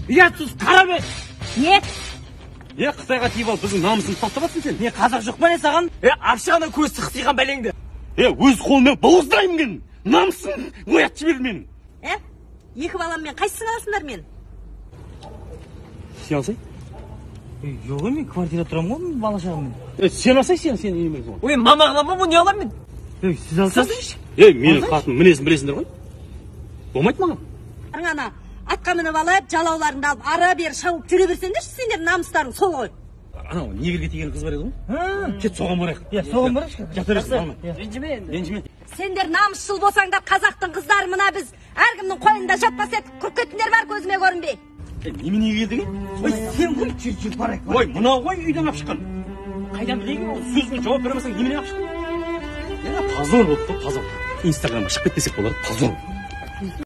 Ұятсыз қара бет. Не? Е, Қытайға тиіп алып, біздің намысымызды таптап жатсың сен. Не, қазақ жоқ па, не саған? Е, апшы ғана көз сықсиған бәлеңді. Е, өз қолыммен бауыздаймын мен. Намысым оятып жіберді мені. Е? Екі баламмен қайсысын аласыңдар мен? Сен алсай? Жоқ, мен квартирада тұрамын ғой бала шағаммен. Е, сен алсай, сен немен соған? Ой, мама қыламын ғой, не аламын мен? Ей, сіз алсаңызшы. Е, менің қатыным мінезін білесіңдер ғой. Болмайды маған. Ана атқа мініп алып, жалауларыңды алып, ары бері шауып жүре берсеңдерші, сендер намыстарың сол ғой. Анау негрге тиген қыз бар еді ғой. Кет, соған барайық. Иә, соған барайықшы. Жата берсін, алма. Ренжіме енді. Ренжіме. Сендер намысшыл болсаңдар, қазақтың қыздары мына біз әркімнің қойнында жатпас едік, құрып кеттіңдер бар көзіме көрінбей. Е, неменеге келдің? Ой, сен ғой, жүр, жүр, барайық. Ой, мынау ғой үйден алып шыққан. Қайдан білейін ол? Сөзіңе жауап бере алмасаң, немене алып шықтың? Е, позор болды ғой, позор. Инстаграмға шығып кетпесек болады, позор.